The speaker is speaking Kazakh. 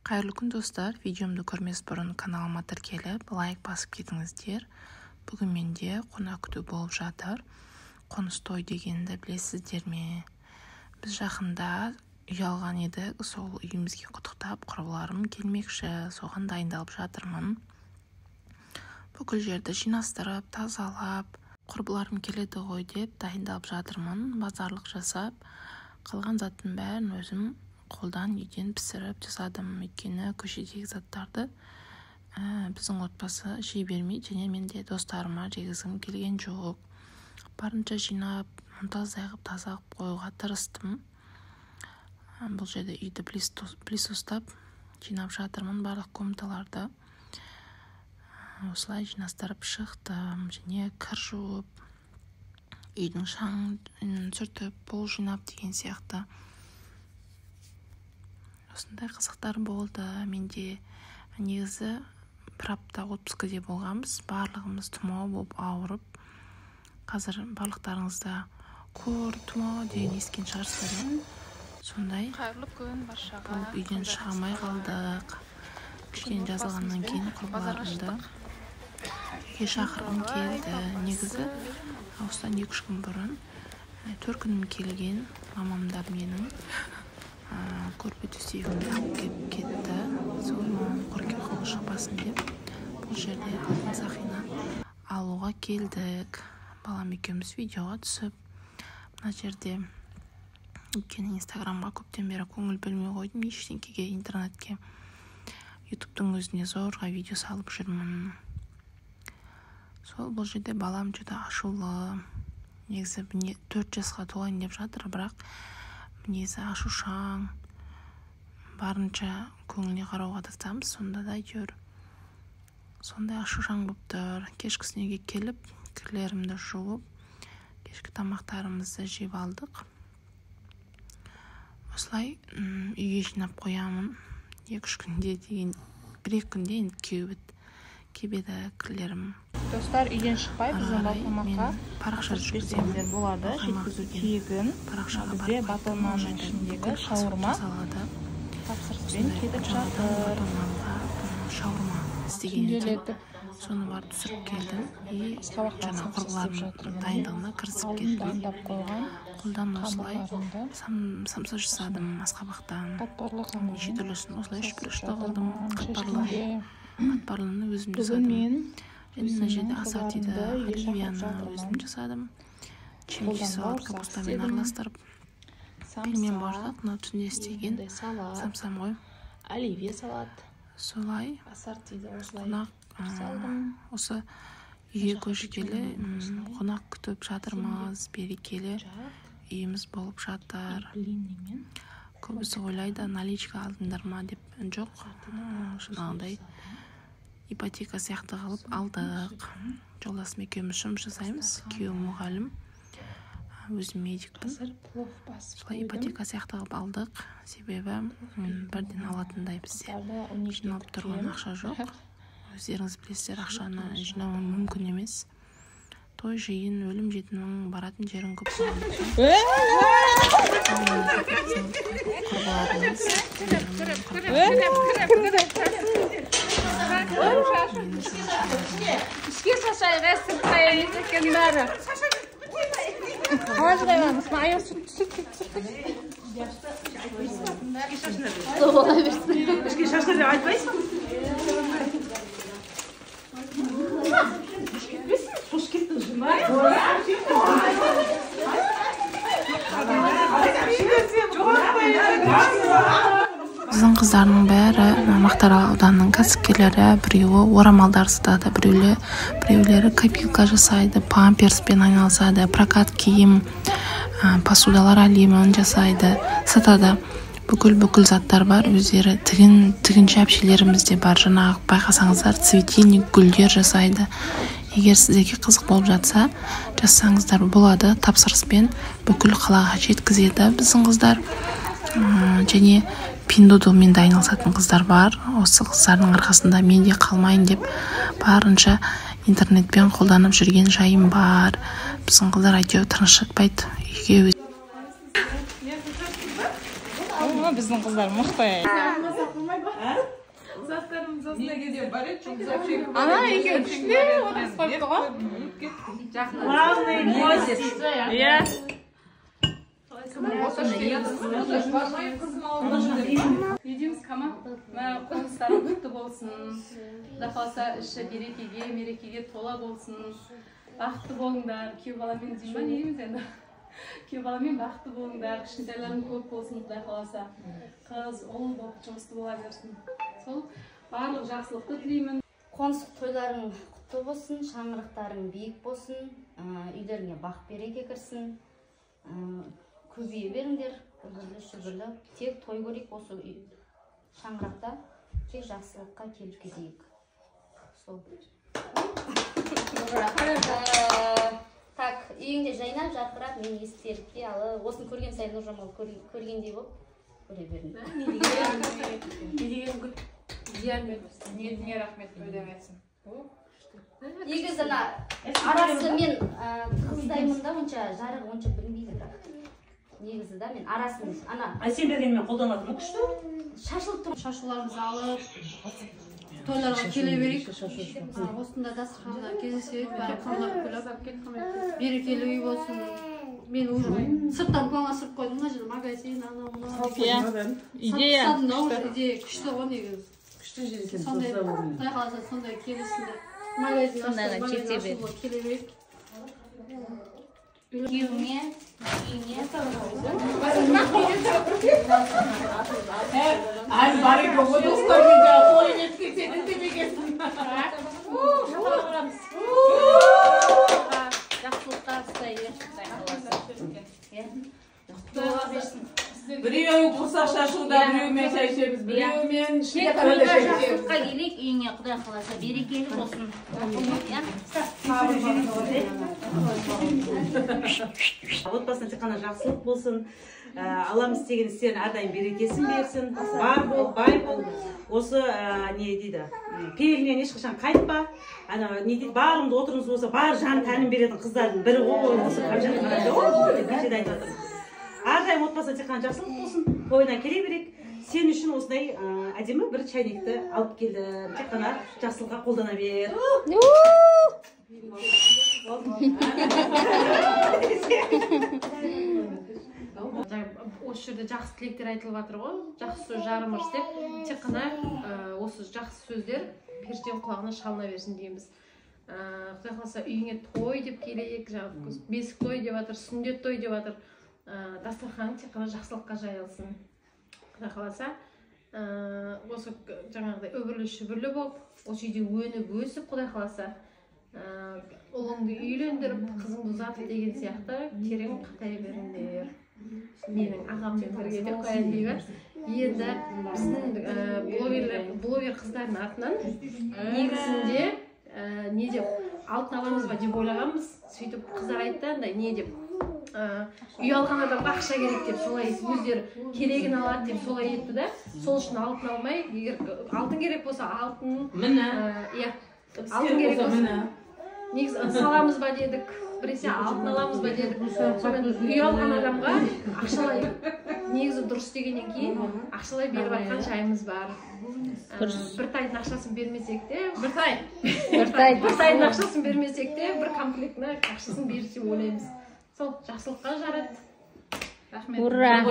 Қайырлы күн, достар! Видеомды көрмес бұрын каналыма тіркеліп, лайк басып кетіңіздер. Бүгін менде қонақ күту болып жатыр. Қоныс той дегенді білесіздер ме? Біз жақында үй алған едік, сол үйімізге құттықтап құрбыларым келмекші, соған дайындалып жатырмын. Бүкіл жерді жинастырып, тазалап, құрбыларым келеді ғой деп дайындалып жатырмын. Базарлық жасап, қалған заттың бәрін өзім қолдан үйден пісіріп жасадым. Өйткені көшедегі заттарды біздің отбасы жей бермейді және мен де достарыма жегізгім келген жоқ. Барынша жинап, мұнтаздай қылып, таза қылып қоюға тырыстым. Бұл жерде үйді пылесостап жинап жатырмын, барлық комнаталарды осылай жинастырып шықтым. Және кір жуып, үйдің шаңын сүртіп, пол жинап деген сияқты. Осындай қызықтар болды. Менде негізі бір апта отпускіде болғанбыз. Барлығымыз тұмау болып ауырып, қазір барлықтарыңызда кор, тұмау деген естіген шығарсыздар, иә? Сондай Қайырлы күн баршаға. болып үйден шыға алмай қалдық. Кішкене жазылғаннан кейін құрбыларымды үйге шақырғым келді. Негізі осыдан 2-3 күн бұрын төркінім келген, мамамдар менің көрпе төсегімді алып келіп кетті. Сол мамам көрке қолы шықпасын деп бұл жерде алтын сақина алуға келдік. Балам екеуміз видеоға түсіп, мына жерде, өйткені Инстаграмға көптен бері көңіл бөлмей қойдым ештеңкеге, интернетке, Ютубтың өзіне зорға видео салып жүрмін. Сол бұл жерде балам жүдә ашулы. Негізі 4 жасқа толайын деп жатыр, бірақ мінезі ашушаң. Барынша көңіліне қарауға тырысамыз, сонда да әйтеуір сондай ашушаң болып тұр. Кешкісін үйге келіп, кірлерімді жуып, кешкі тамақтарымызды жеп алдық. Осылай үйге жинап қоямын. 2-3 күнде деген, 1-2 күнде енді кебеді кірлерім. Достар, үйден шықпай біздің Батылмаққа парақша жүргізсеңіздер болады. Жеткізу тегін. Бізде Батылманың ішіндегі шаурма тапсырыспен кетіп жатыр. Шаурма істеген едім. Соны барып түсіріп келдім. И жаңа құрбыларымның дайындығына кірісіп кеттім. Дайындап қойған. Қолдан осылай самса жасадым асқабақтан. Неше түрлісін осылай үшбұрышты қылдым. Қатпарлыны өзім жасадым. Және мына жерде ассортиді, оливияны өзім жасадым. Чимчи салат капустамен араластырып. Пельмен бауырсақ, мынау түнде істеген самсам ғой. Оливье салат. Солай ассортиді осылай қонақ осы үйге көшкелі қонақ күтіп жатырмыз, берекелі үйіміз болып жатыр. Көбісі ойлайды, наличка алдыңдар ма деп. Жоқ, жаңағыдай ипотека сияқты қылып алдық. Жолдасым екеуміз жұмыс жасаймыз, күйеуім мұғалім, өзім медикпін. Солай ипотека сияқты қылып алдық, себебі бірден алатындай бізде жиналып тұрған ақша жоқ. Өздеріңіз білесіздер, ақшаны жинау мүмкін емес. Той, жиын, өлім жетімнің баратын жерің көп болғандықтан құрбыларымыз Ішке шашайға сыртқа емес екен бәрі. Қалай жығайламыз? Аяқ сүрт. Бола берсін. Ішке шашына деп айтпайсың? Шошып кеттің жына. Біздің қыздардың бәрі Мақтаарал ауданының кәсіпкерлері. Біреуі орамалдар сатады, біреулері копилка жасайды, памперспен айналысады, прокат киім, посудалар әлемін жасайды, сатады. Бүкіл заттар бар, өздері тігінші әпшелеріміз де бар. Жаңағы байқасаңыздар, цветильник, гүлдер жасайды. Егер сіздерге қызық болып жатса, жазсаңыздар болады. Тапсырыспен бүкіл қалаға жеткізеді біздің қыздар. Және пиндодомен де айналысатын қыздар бар. Осы қыздардың арқасында мен де қалмайын деп барынша интернетпен қолданып жүрген жайым бар. Біздің қыздар әйтеуір тыныш жатпайды. Үйге Біз Біздің қыздар мықты. Ана екеуі күшті отырысып қойыпты ғой. Главный гость. Иә. Не дейміз, Кама? Қоныстарың құтты болсын. Құдай қаласа іші берекеге, мерекеге тола болсын. Бақытты болыңдар. Күйеу баламен деймін ба, не дейміз енді? Күйеу баламен бақытты болыңдар. Кішкентайларың көп болсын, Құдай қаласа. Қыз, ұл болып жұмысты бола берсін. Сол барлық жақсылықты тілеймін. Қоныс тойларың құтты болсын, шаңырақтарың биік болсын, үйлеріңе бақ береке кірсін. Көбейе беріңдер, үбірлі шүбірлі. Тек той көрейік осы шаңырақта, тек жақсылыққа келіп кетейік. Сол. Так, үйіңде жайнап, жарқырап, мен естелікке алып, осыны көрген сайын Нұржамал көргендей болып көре бердім. Не деген гүл? Ниетіңе рахмет, өдем етсін. Негізі ана арасы мен тығыздаймын да, онша жарығы онша білінбейді бірақ. Негізі да мен арасын ана. Ай, сен бергенмен қолданатын күшті. Шашылып тұр. Шашуларымызды алып, тойларға келе берейік. Осында дастарханда кездесейік, бәрі қонақ күліп, берекелі үй болсын. Мен уже сырттан планластырып қойдым, мына жерде магазин, анау мынау. Идея. Идея күшті ғой негізі. Күшті жер екен. Сондай, Құдай қаласа сондай келесіңдер. Магазин ашуға келе берейік. Күйеуіңе, үйіңе. Әлі бар екен ғой достармен жаңа қойып етсек сен үндемегенсің. Жақсылыққа ұстай бер, Құдай қаласа. Біреуі құрсақ шашуда, біреуімен шай ішеміз, біреуімен шілдеханада шай ішеміз. Жақсылыққа келейік, үйіңе Құдай қаласа берекелі болсын. Отбасына тек қана жақсылық болсын. Аллам істеген істерін әрдайым берекесін берсін. Бар бол, бай бол. Осы не дейді, пейілінен ешқашан қайтпа. Ана не дейді, барымды отырыңыз болса, бар жан тәнін беретін қыздардың бірі ғой. Осы Қабжан қарашы, деп кеше де айтып жатырмын. Әрдайым отбасына тек қана жақсылық болсын, тойына келе берейік. Сен үшін осындай әдемі бір чайникті алып келдім. Тек қана жақсылыққа қолдана бер. Осы жерде жақсы тілектер айтылып жатыр ғой, жақсы сөз жарым ырыс деп. Тек қана осы жақсы сөздер періштенің құлағына шалына берсін дейміз. Құдай қаласа үйіңе той деп келейік, жаңағы бесік той деп жатыр, сүндет той деп жатыр. Дастарханың тек қана жақсылыққа жайылсын. Құдай қаласа осы жаңағыдай үбірлі шүбірлі болып, осы үйде өніп өсіп, Құдай қаласа ұлыңды үйлендіріп, қызыңды ұзатып деген сияқты терең қатая беріңдер. Менің ағаммен бірге деп қояйын деймін. Енді біздің блогер қыздардың атынан негізінде не деп алтын аламыз ба деп ойлағанбыз. Сөйтіп қыздар айтты андай не деп, үй алған адамға ақша керек деп, солай өздері керегін алады деп солай етті да. Сол үшін алтын алмай, егер алтын керек болса алтын, міне, иә, алтын керек болса негізі ыдыс аламыз ба дедік, біресе алтын аламыз ба дедік. Сонымен үй алған адамға ақшалай негізі дұрыс дегеннен кейін ақшалай беріп жатқан жайымыз бар. Бір тайдың ақшасын бермесек те, бір тайдың ақшасын бермесек те, бір комплектіне ақшасын берді деп ойлаймыз. Сол жақсылыққа жарат. Рахмет. Ура!